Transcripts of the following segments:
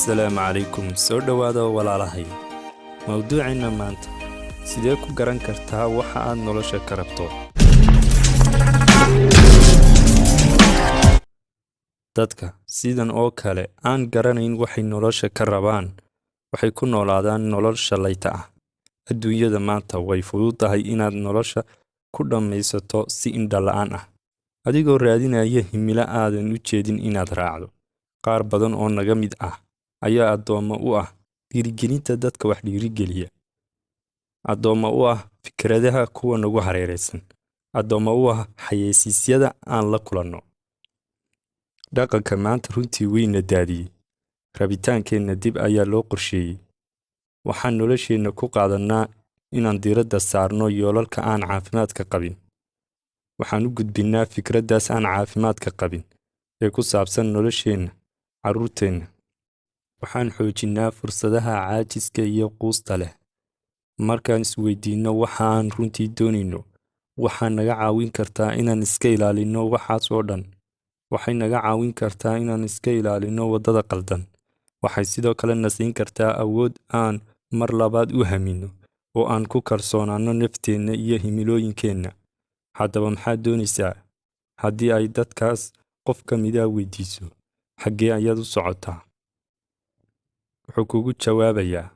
Assalaamu calaykum, soo dhowaada walaalahay. Mawduuceenna maanta: sidee ku garan kartaa waxa aad nolosha ka rabto? Dadka sidan oo kale aan garanayn waxay nolosha ka rabaan waxay ku noolaadaan nolol shallayta ah. Adduunyada maanta way fududahay inaad nolosha ku dhammaysato si indho la'aan ah, adigoo raadinaya himilo aadan u jeedin inaad raacdo. Qaar badan oo naga mid ah ayaa addoommo u ah dhiirigelinta dadka wax dhiirigeliya, addoommo u ah fikradaha kuwa nagu hareeraysan, addoommo u ah xayeysiisyada aan la kulanno. Dhaqanka maanta runtii weyna daadiyey. Rabitaankeenna dib ayaa loo qorsheeyey. Waxaan nolosheenna ku qaadanaa inaan diiradda saarno yoolalka aan caafimaadka qabin. Waxaan u gudbinnaa fikraddaas aan caafimaadka qabin ee ku saabsan nolosheenna carruurteenna. Waxaan xoojinnaa fursadaha caajiska iyo quusta leh. Markaan isweydiinno waxa aan runtii doonayno, waxaa naga caawin kartaa inaan iska ilaalinno waxaas oo dhan. Waxay naga caawin kartaa inaan iska ilaalinno waddada qaldan. Waxay sidoo kale na siin kartaa awood aan mar labaad u hamino oo aan ku kalsoonaanno nafteenna iyo himilooyinkeenna. Haddaba, maxaad doonaysaa? Haddii ay dadkaas qof ka mid ah weydiiso, "Xaggee ayaad u socotaa?" wuxuu kugu jawaabayaa,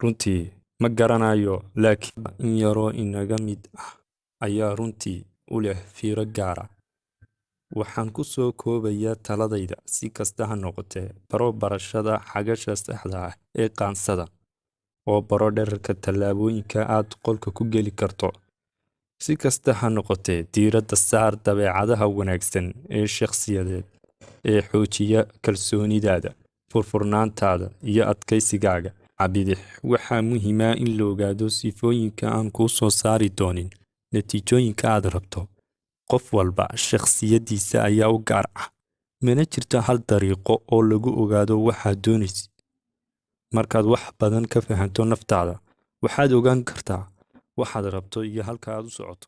"Runtii ma garanayo." Laakiin in yaroo inaga mid ah ayaa runtii u leh fiiro gaar ah. Waxaan ku soo koobayaa taladayda: si kasta ha noqotee, baro barashada xagasha saxda ah ee qaansada, oo baro dhererka tallaabooyinka aad qolka ku geli karto. Si kasta ha noqotee, diiradda saar dabeecadaha wanaagsan ee shakhsiyadeed ee xoojiya kalsoonidaada, furfurnaantaada iyo adkaysigaaga. Cabidix waxaa muhiim ah in la ogaado sifooyinka aan kuu soo saari doonin natiijooyinka aad rabto. Qof walba shakhsiyadiisa ayaa u gaar ah, mana jirto hal dariiqo oo lagu ogaado waxaad doonaysid. Markaad wax badan ka fahanto naftaada, waxaad ogaan kartaa waxaad rabto iyo halka aad u socoto.